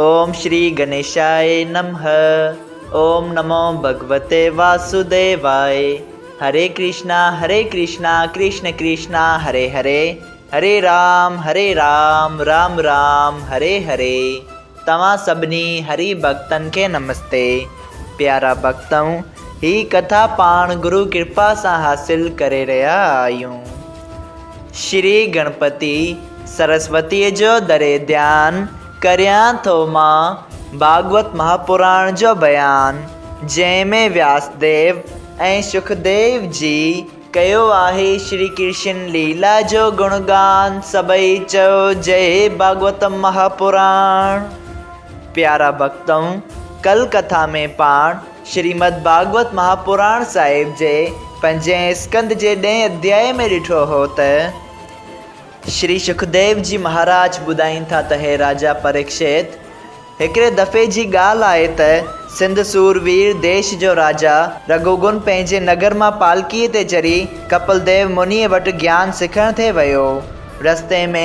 اوم شري گنيشاء نمه اوم نمو ڀڳوتي واسوديواء هري ڪرشنا هري ڪرشنا ڪرشن ڪرشنا هري هري هري رام هري رام رام رام هري هري توهان سڀني هري ڀڳتن کي نمستي پيارا ڀڳتؤ هي ڪٿا پاڻ گرو ڪرپا سان حاصل ڪري رهيا آهيون شري گڻپتي سرسوتيء جو دري ڌيان ڪريان ٿو مان ڀاڳوت مهاپراڻ جو بيان، جنهن ۾ وياسديو ۽ شڪديو جي ڪيو آهي شري ڪرشن ليلا جو گڻگان، سڀئي چئو جئي ڀاڳوت مهاپراڻ. پيارا ڀڳتؤ! ڪل ڪٿا ۾ پاڻ شريمد ڀاڳوت مهاپراڻ صاحب جي پنجين اسڪنڌ جي ڏهين اڌيائي ۾ ڏٺو هو ته، شري شڪديو جي مهاراج ٻڌائين ٿا ته هي راجا پريڪشت! هڪڙي دفعي جي ڳالهه آهي ته سنڌ سوروير ديش جو راجا رگهوگن پنهنجي نگر مان پالڪيء تي چڙهي ڪپل ديو منيء وٽ گيان سکڻ ٿي ويو. رستي ۾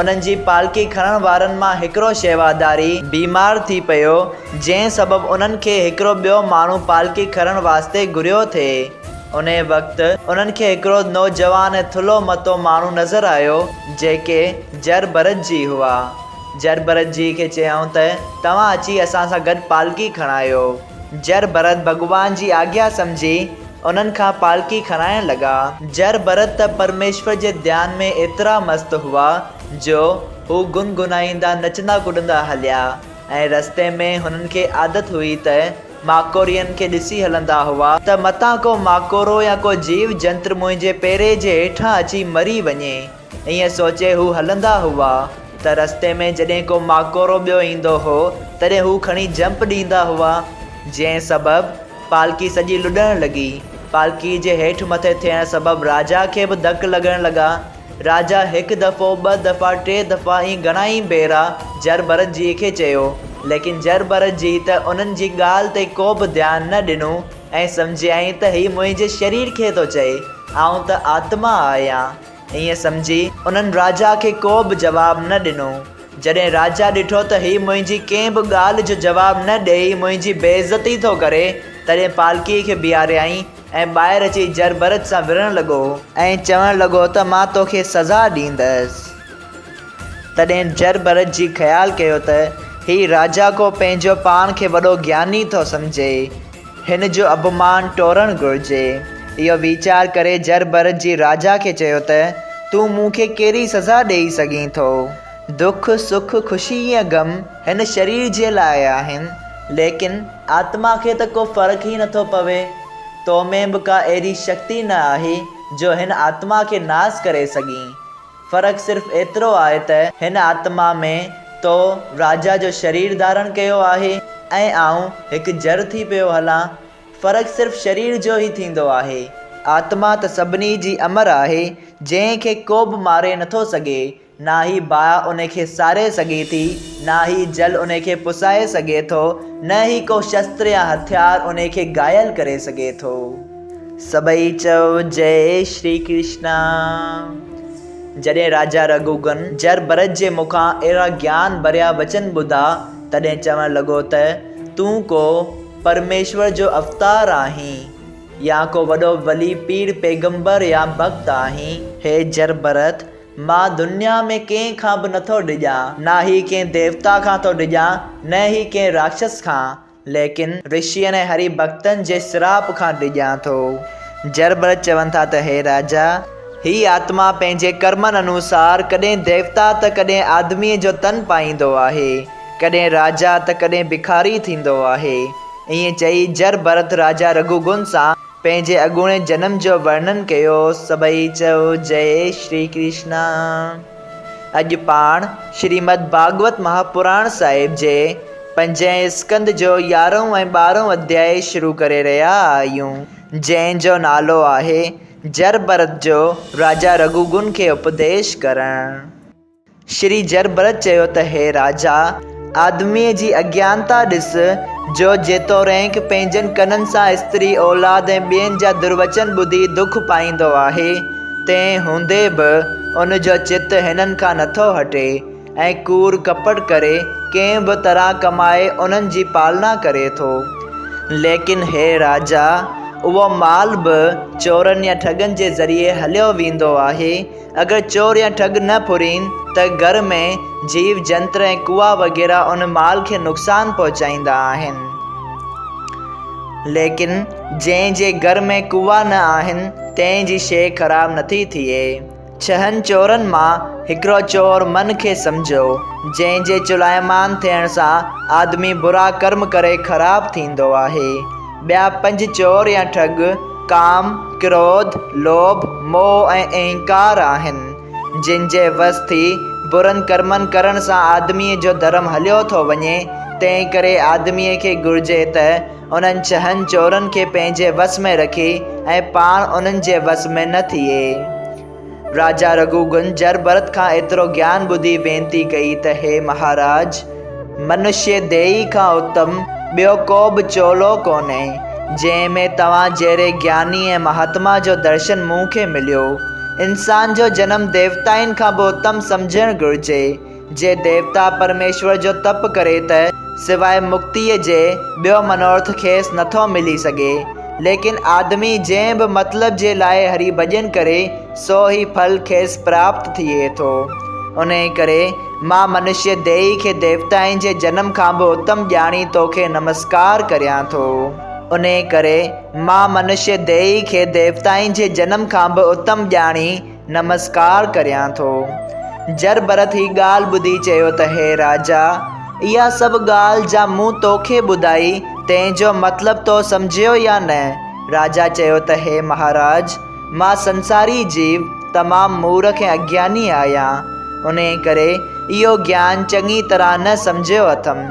انهن جي پالڪي کڻڻ وارن مان هڪڙو شيواداري بيمار ٿي پيو، جنهن سبب انهن کي هڪڙو ٻيو ماڻهو پالڪي کڻڻ واسطي گهريو ٿي. انهيء وقت انهن کي هڪڙو نوجوان ۽ ٿلهو متو ماڻهو نظر آيو، جيڪي جر ڀرت جي هئا. جر ڀرت جي کي چيائون ته، توهان اچي اسان سان گڏ پالڪي کڻايو. جر ڀرت ڀڳوان جي آگيا سمجهي انهن کان پالڪي کڻائڻ لڳا. جر ڀرت ته پرميشور جي ڌيان ۾ ايترا مست هئا، جو هو گنگنائيندا نچندا ڪڏندا هليا ۽ رستي ۾ هنن کي عادت هئي ته ماڪوڙين کي ڏسي هلندا هئا ته متان ڪو ماڪوڙو يا ڪو جيو جنتر منهنجي پيري جي هيٺان اچي مري وڃي. ائين سوچي هو هلندا هئا ته رستي ۾ جڏهن ڪو ماڪوڙو ٻيو ايندو هو تڏهن هو کڻي جمپ ڏيندا هئا، جنهن سبب پالڪي سڄي لڏڻ لڳي. پالڪي جي هيٺ مٿي ٿيڻ سبب راجا کي به ڌڪ لڳڻ لڳا. راجا هڪ دفعو، ٻه دفعا، ٽي دفعا ائين گهڻا ئي ڀيرا جر ڀرت جيء کي چيو، ليڪن جر ڀرت جي ته انهن جي ڳالهه تي ڪو به ڌيان نه ڏنو ۽ سمجهيائين ته هي منهنجي شرير کي ٿو چئي، آئون ته آتما آهيان. ائين سمجهي انهن راجا کي ڪو به جواب نه ڏنو. جڏهن راجا ڏٺو ته هي منهنجي ڪنهن به ڳالهه جو جواب نه ڏيئي منهنجي بيعزتي ٿو ڪري، تڏهن پالڪيء کي بيهاريائين ۽ ٻاهر اچي جربرت سان وڙهڻ لڳو. ۽ چوڻ لڳو ته مان توکي سزا ڏيندس. تڏهن جربرت جي خيال ڪيو ته هي راجا ڪو پنهنجو پاڻ کي وڏو گياني ٿو سمجهي. هن جو اڀمان ٽوڙڻ گهرجي. اهو ويچار ڪري جربرت جي راجا کي چيو ته تون مون کي ڪهڙي سزا ڏيئي سگهين ٿو؟ دک، سک، خوشي يا غم هن شرير جي لاء آهن، ليڪن آتما کي ته ڪو فرق ئي نٿو پوي. تو ۾ به ڪا اهڙي شڪتي نه آهي جو هن آتما کي ناس ڪري سگهين. فرق صرف ايترو آهي ته هن آتما ۾ تو راجا جو شرير ڌارڻ ڪيو آهي ۽ آئون هڪ جڙ ٿي پيو هلان. فرق صرف شرير جو ئي ٿيندو آهي. آتما ته سڀني جي امر آهي، جنهن کي ڪو به ماري نٿو سگهي. نه هي باهه ان کي ساڙي سگهي ٿي، نه هي جل ان کي پسائي سگهي ٿو، نه ئي ڪو شستر يا هٿيار ان کي گهايل ڪري سگهي ٿو. سڀئي چئو جئي شري ڪرشنا. جڏهن راجا رگهوگن جر ڀرت جي مکان اهڙا گيان ڀريا وچن ٻڌا، تڏهن چوڻ لڳو ته، تون ڪو پرميشور جو اوتار آهين يا ڪو وڏو ولي پير پيغمبر يا ڀڳت آهين. هي جر ڀرت! مان دنيا ۾ ڪنهن کان به نٿو ڊڄان، نه ئي ڪنهن ديوتا کان ٿو ڊڄان، نه ئي ڪنهن راڪشس کان، ليڪن رشين ۽ هري ڀڳتن جي سراپ کان ڊڄان ٿو. جربرت چون ٿا ته هي راجا! هي آتما پنهنجي ڪرمن انوسار ڪڏهن ديوتا ته ڪڏهن آدميء جو تن پائيندو آهي، ڪڏهن راجا ته ڪڏهن بکاري ٿيندو آهي. ائين چئي جربرت راجا رگهوگن سان پنهنجي اڳوڻي جنم جو ورڻن ڪيو، سڀئي چئو جئي شري ڪرشنا. اڄ پاڻ شريمد ڀاڳوت مهاپراڻ صاحب جي پنجين اسڪنڌ جو يارهون ۽ ٻارهون اڌيائي شروع ڪري رهيا آهيون، جنهن جو نالو آهي جر ڀرت جو راجا رگهوگن کي اپديش ڪرڻ. شري جربرت چيو ته هي راجا! آدميء جي اگيانتا ڏس، جو جيتوڻيڪ پنهنجن ڪنن سان استري، اولاد ۽ ٻين جا دروچن ٻڌي دک پائيندو آهي، تنهن هوندي به ان جو چت هنن کان نٿو هٽي. ۽ ڪوڙ ڪپٽ ڪري ڪنهن به طرح ڪمائي انهن جي پالنا ڪري ٿو. ليڪن هي راجا! اهو مال به چورن يا ٺڳن جي ذريعي هليو ويندو آهي. اگر چور يا ٺڳ نه ڦرين ته گهر ۾ جيو جنتر ۽ ڪوئا وغيره ان مال کي نقصان پهچائيندا آهن. ليڪن جنهن جي گهر ۾ ڪوئا نه آهن، تنهن جي شيء خراب نٿي ٿئي. ڇهن چورن مان هڪڙو چور من کي سمجهيو، جنهن جي چلائمان ٿيڻ سان آدمي برا ڪرم ڪري خراب ٿيندو آهي. ٻيا پنج چور يا ٺڳ ڪام، ڪروڌ، لوڀ، موهه ۽ اهنڪار آهن، جن جي وس ٿي برن ڪرمن ڪرڻ سان آدميء جو ڌرم هليو ٿو وڃي، تنهنڪري آدميء کي گهرجي ته انهن ڇهن چورن کي پنهنجي وس ۾ رکي ۽ پاڻ انهن جي وس ۾ نه ٿئي. راجا رگهوگن جر ڀرت کان ايترو گيان ٻڌي وينتي ڪئي ته هي مهاراج! منشي ديهي کان اتم ٻيو ڪو به چولو ڪونهي، جنهن ۾ توهان جهڙي گياني ۽ مهاتما جو درشن مون کي مليو. انسان جو جنم ديوتائن کان به اتم سمجهڻ گهرجي. جي ديوتا پرميشور جو تپ ڪري ته سواء مڪتيء جي ٻيو منورٿ کيس نٿو ملي سگهي. ليڪن آدمي جنهن به مطلب جي لاء هري ڀڄن ڪري، سو ئي ڦل کيس پراپت ٿئي ٿو. انهيء ڪري مان منشيه ديهي کي ديوتائن جي جنم کان به اتم ڄاڻي توکي نمسڪار ڪريان ٿو. انهيء ڪري مان منشيه ديهي کي ديوتائن جي جنم کان به اتم ڄاڻي نمسڪار ڪريان ٿو. جر ڀرت هي ڳالهه ٻڌي چيو ته هي راجا! اها سڀ ڳالهه جا مون توکي ٻڌائي، تنهن جو مطلب تو سمجهيو يا نه؟ راجا چيو ته هي مهاراج! مان سنساري جيو، تمام مورک ۽ اگياني آهيان، انهيء ڪري اهو گيان چڱي طرح نه سمجهيو اٿم.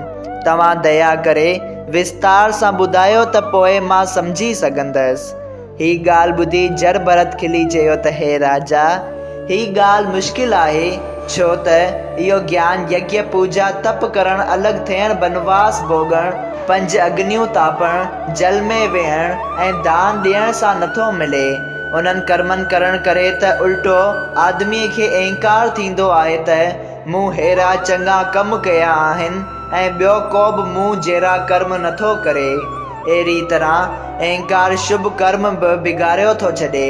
توهان ديا ڪري وستار سان ٻڌايو ته پوء مان سمجهي سگهندس. هي ڳالهه ٻڌي جر ڀرت کلي چيو ته هي راجا! هي ڳالهه مشڪل آهي، ڇو ته اهو گيان يگيه پوڄا تپ ڪرڻ الڳ ٿيڻ بنواس ڀوڳڻ، پنج اگنيون تاپڻ، جل ۾ ويهڻ ۽ دان ڏيڻ سان نٿو ملي. انهن ڪرمن ڪرڻ ڪري ته الٽو آدميء کي اهنڪار ٿيندو آهي ته مون ههڙا چڱا ڪم ڪيا آهن ۽ ٻيو ڪو به مون جهڙا ڪرم نٿو ڪري. اهڙي طرح اهنڪار شڀ ڪرم به بگاڙيو ٿو ڇڏي.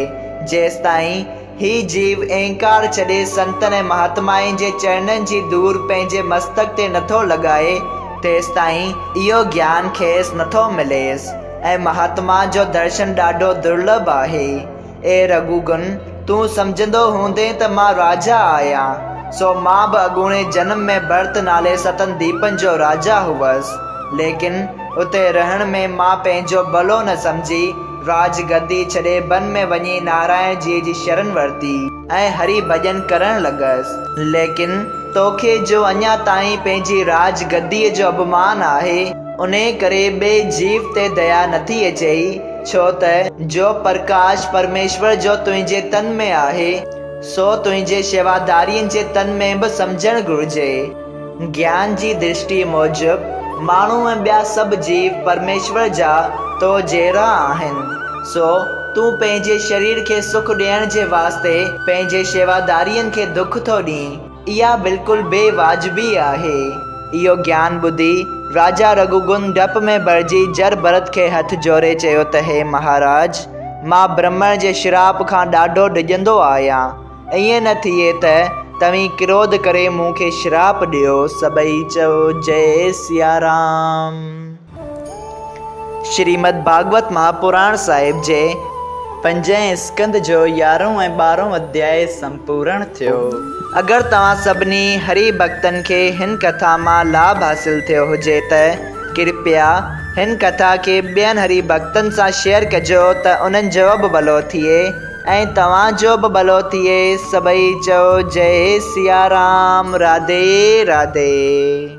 جيستائين هي جيو اهنڪار ڇڏي سنتن ۽ مهاتمائن جي چرنن جي ڌوڙ پنهنجي مستڪ تي نٿو لڳائي، تيستائين اهو گيان کيس نٿو مليس ۽ مهاتما جو درشن ڏاڍو درلڀ آهي. اي رگهوگن! تون سمجهندو هوندين ته مان راجا آهيان، سو مان به اڳوڻي جنم ۾ ڀرت نالي ستن ديپن جو راجا هئس. ليڪن اتي رهڻ ۾ مان پنهنجو ڀلو نه سمجهي، راج گدي ڇڏي بن ۾ وڃي نارائڻ جيء جي شرن ورتي ۽ هري ڀڄن ڪرڻ لڳس. ليڪن توکي جو اڃا تائين پنهنجي راج گديء جو اڀمان آهي، انهيء ڪري ٻئي جيو تي ديا نٿي اچيئي، ڇو ته جو پرڪاش پرميشور جو تنهنجي تن ۾ آهي، سو تنهنجي شيوادارين جي تن ۾ به سمجهڻ گهرجي. گيان جي درشٽيء موجب، ماڻهو ۽ ٻيا سڀ جيو پرميشور جا تو جهڙا آهن، سو تون پنهنجي شرير کي سک ڏيڻ جي واسطي پنهنجي شيوادارين کي دک ٿو ڏين. اها بلڪل بي واجبي آهي. اهو گيان ٻڌي راجا رگهوگن ڊپ ۾ ڀرجي جر ڀرت کي هٿ جوڙي چيو ته هي مهاراج! مان برهمڻ جي شراپ کان ڏاڍو ڊڄندو آهيان. ائين نه ٿئي ته توهين ڪروڌ ڪري مون کي شراپ ڏيو. سڀئي چئو جئي سيارام. شريمد ڀاڳوت مهاپراڻ صاحب جي پنجين اسڪنڌ جو يارهون ۽ ٻارهون اڌيائي سمپورڻ ٿيو. اگر توهان سڀني هري ڀڳتن کي هن ڪٿا مان لاڀ حاصل ٿيو هجي ته ڪرپيا هن ڪٿا کي ٻين هري ڀڳتن سان شيئر ڪجو ته انهن جو به ڀلو ٿئي ۽ توهان جو به ڀلو ٿئي. سڀئي چئو جئي سيارام راڌي راڌي.